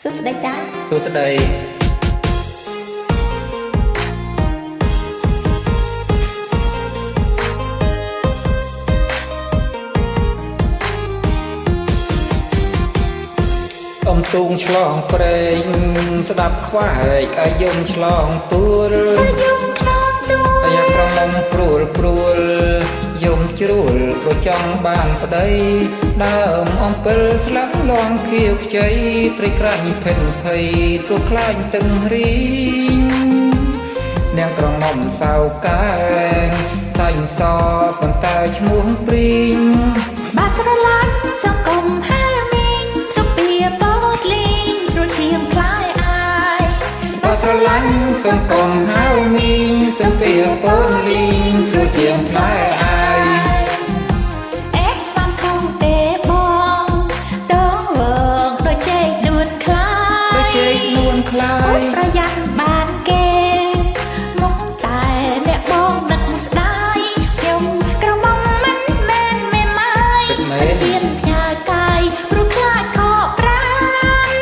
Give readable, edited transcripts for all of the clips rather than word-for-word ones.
សួស្តីចា សួស្តីអ៊ំទូងឆ្លងព្រែងស្ដាប់ខ្វែកអាយំឆ្លងទួល សយំក្នុងទួល អាយ៉ាក្រមុំព្រួលព្រួលយំជ្រួលព្រោះចង់បានប្តីដើមអំពិលស្លឹកលងខៀវខ្ចីព្រៃក្រាញ់ភិនភ័យព្រោះខ្លាញ់ទឹងរីងនាងក្រមុំសៅកែងសាញ់សប៉ុន្តែឈ្មោះព្រីង បាទស្រឡាញ់សង្គមហាមីងសុពីពោតលីងស្រួលជាងផ្លែអាយ បើស្រឡាញ់សង្គមហៅមីងទំពីពោតលីងស្រួលជាងផ្លែអាយ អេស្វាន់ខំទេបងតងវងដូចចេកដួនខ្លា ដូច យ ចេកនួនខ្លា អូ យ យប្រយ័ត្នបានគេមុខតែអ្នកបងនឹកស្ដាយខ្ញុំក្រមុំមិនមែនមេម៉ាយ ពិតមែន ទៀនផ្ញើកាយព្រោះខ្លាចខកប្រាន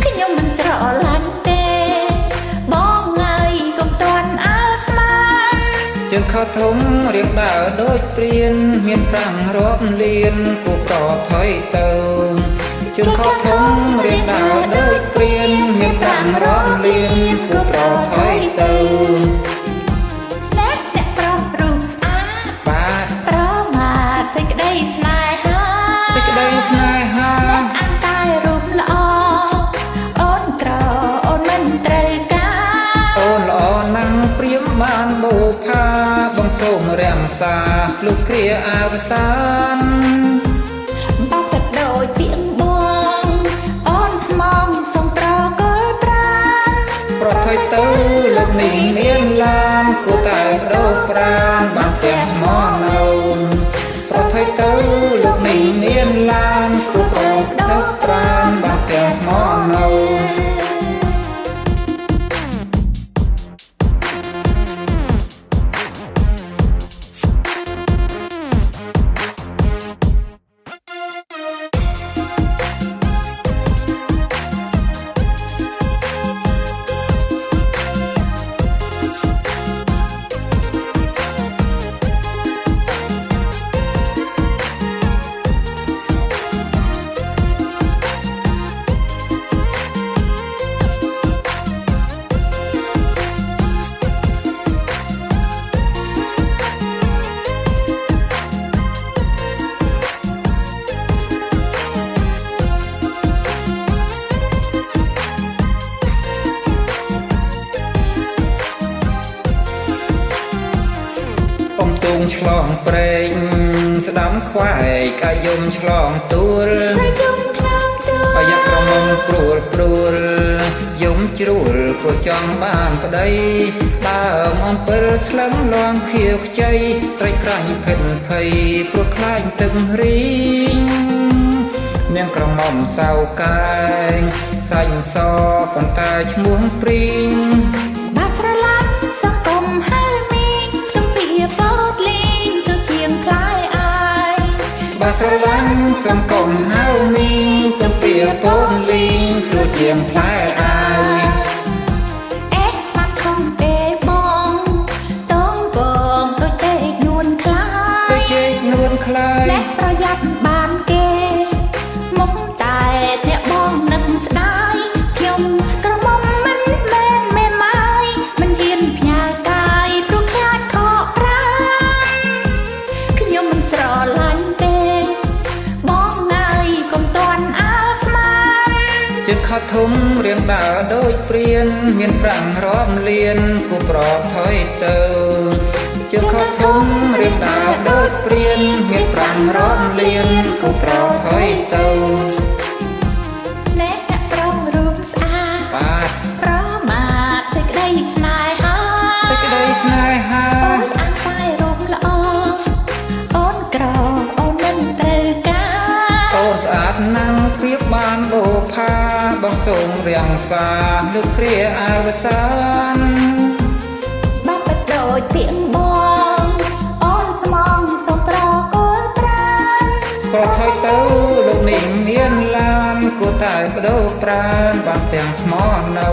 ខ្ញុំមិនស្រឡាញ់ទេបងអើយកុំទាន់អើស្មាន ជើងខោធំរៀងដើរដូចព្រានមានប្រាំងរាប់លានគូប្រថុយទៅជើងខោធំរៀងដើរដូចព្រានមានប្រាំងរាប់លានគូប្រថុយទៅ អ្នកអ្នកប្រុសរូបស្អាត បាទ ប្រមាទសេចក្តីស្នេហា សេចក្តីស្នេហា អ្នកអានតែរូបល្អអូនក្រអូនមិនត្រូវការ អូនល្អណាស់ព្រៀមបានបូផាបងសូមរាំសាលុះគ្រាអវសាន បោកទឹកដូចពីងបងអូនស្មងសូមប្រគល់ប្រាន ប្រថុយទៅលោកនេះមានឡានគួរតែបដូរប្រានបានផ្ទះថ្មនៅប្រថុយទៅលោកនេះមានឡានគួរបដូរប្រានបានផ្ទះថ្មនៅ អ៊ំទូងឆ្លងព្រែងស្ដាំខ្វែកអាយំឆ្លងទួល ស្រយំក្នុងទួ អាយ៉ាក្រមុំព្រួលព្រួលយំជ្រួលព្រោះចង់បានប្តីដើមអំពិលស្លឹងលងខៀវខ្ចីត្រីក្រាញ់ភិនភ័យព្រោះខ្លាញ់ទឹករីងនាងក្រមុំសៅកែងសាញ់សប៉ុន្តែឈ្មោះព្រីង បាទស្រឡាញ់សង្គមហៅមីងសំពីពោតលីងសុជាងផ្លែអាយ បើស្រឡាញ់សង្គមហៅមីងទំពីពោតលីងស្រួលជាងផ្លែអាយ អេស្វាត់ខំទេបងតងបងដូចទេនួនខ្លា ទៅ យ ជែកនួនខ្លាយ អ្នកប្រយ័ត្នបានគេមុខតែអ្នកបងនឹកស្ដាយខ្ញុំក្រមុំមិនមែនមេម៉ាយមិនហ៊ានផ្ញើកាយព្រោះខ្លាចខកប្រានខ្ញុំមិនស្រឡាញ់ទេបងអើយកុំទាន់អើស្មាន ជើងខោធំរៀងដើរដូចព្រានមានប្រាំងរាប់លានគូប្រថុយទៅជើងខោធំរៀងដើរដូចព្រានមានប្រាំងរាប់លានគូប្រថុយទៅ អ្នកអ្នកប្រុសរូបស្អាត បាទ ប្រមាទសេចក្តីស្នេហា សេចក្តីស្នេហា អូយអានតែរូបល្អអូនក្រអូនមិនត្រូវការ អូនស្អាតណាស់ប្រៀបបានបូផាបងសូមរាំងសាលើកគ្រាអវសាន បាក់បដូចពីងបងអូនស្មងសូមប្រគល់ប្រាន ប្រថុយទៅលោកនេះមានឡានគួរ តែបដូរប្រានបានទាំងថ្មនៅ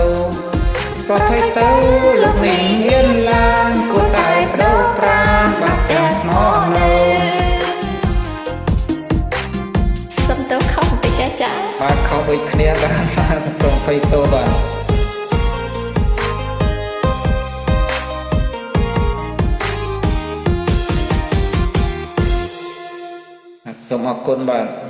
ប្រថុយទៅលោកនេះមានឡានគួរតែបដូរប្រានបានទាំងថ្មនៅ សុំទោសខុសបន្តិចចា បាទខុសដូចគ្នាបាទសូមអភ័យទោសបាទសូមអរគុណបាទ។